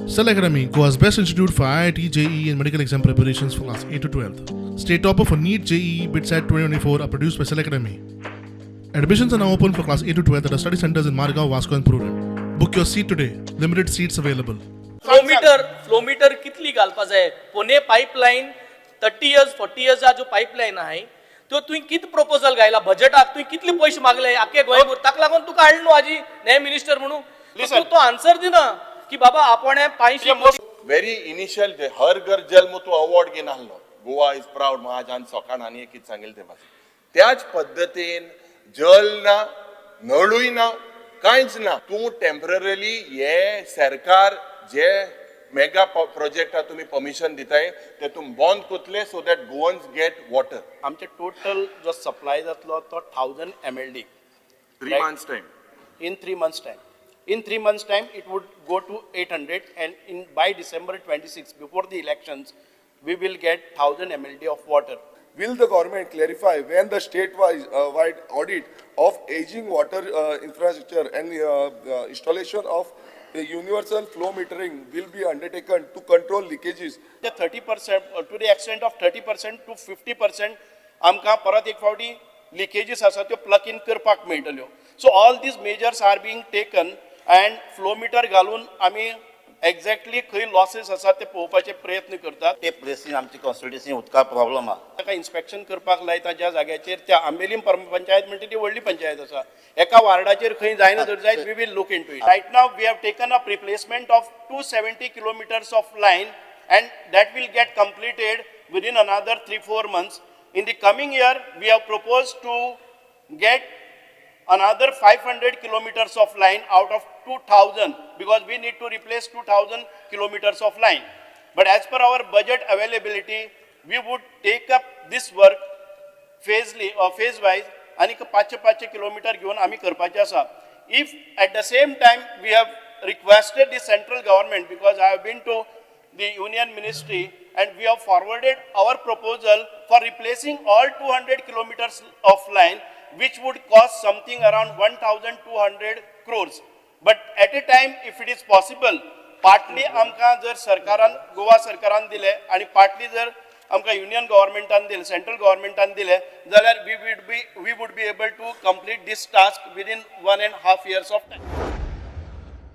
Cell Academy, Goa's best institute for IIT, JEE, and medical exam preparations for class 8 to 12. State topper for NEET, JEE, BITSAT 2024 are produced by Cell Academy. Admissions are now open for class 8 to 12 at our study centers in Margao, Vasco, and Prudent. Book your seat today. Limited seats available. Flowmeter, flowmeter कितली घालपा जाय? पोने pipeline 30 years, 40 इयर्सा ज्यो pipeline आहाय त्यो तुवें कित proposal घायला बजेटाक? तुवें कितले पयशे मागले आख्खे गोंयभर? ताका लागून तुका हाडलो न्हू आजी न्याय मिनिस्टर म्हणून. Listen. तूं तो आन्सर दिना की बाबा आपणे पांयशी व्हेरी इनिशियल ते हर घर जल तूं अवॉर्ड घेवन आहलो, गोवा is proud. महाजान सकाळ आनी एक कितें सांगिल्लें तें भाशेन त्याच पद्दतीन जल ना, नळूय ना, कांयच ना. तूं टेम्पररीली हे सरकार जे मेगा प्रोजेक्टा तुमी परमिशन दिताय ते तूं बंद करतले so that Goans get water. आमचे टोटल जो सप्लाय जातलो तो 1000 MLD. Three Right. Months time. In 3 months' time. In 3 months' time, it would go to 800 and in by December 26, before the elections, we will get 1000 MLD of water. Will the government clarify when the statewide wide audit of aging water infrastructure and installation of the universal flow metering will be undertaken to control leakages? The 30%, to the extent of 30% to 50% आमकां परत एक फावटी leakages आसा त्यो plug in करपाक मेळटल्यो. So all these measures are being taken and flow meter घालून आमी एक्झॅक्टली खंय लॉसीस आसा ते पळोवपाचे प्रयत्न करतात. ते प्लेसीन आमची कॉन्स्टिट्युन्सी उदका प्रॉब्लम आहा. ताका इन्स्पेक्शन करपाक लायता ज्या जाग्याचेर त्या आंबेलीम पंचायत म्हणटा ती व्हडली पंचायत आसा. एका वार्डाचेर खंय जायना जर जायत, we will look into it. Right now we have taken up replacement of 270 kilometers of line and that will get completed within another 3-4 months. In the coming year, we have proposed to get another 500 kilometers of line out of 2000 because we need to replace 2000 kilometers of line. But as per our budget availability, we would take up this work phasely or phase wise आनी पांचशे पांचशे kilometre घेवन आमी करपाचे आसा. If at the same time we have requested the central government, because I have been to the union ministry and we have forwarded our proposal for replacing all 200 kilometers of line, which would cost something around 1200 crores. But at a time, if it is possible, partly आमकां जर सरकारान, गोवा सरकारान दिले आनी partly जर आमकां union गव्हर्मेंटान दिले, central गव्हर्मेंटान दिले जाल्यार we would be able to complete this task within 1.5 years of time.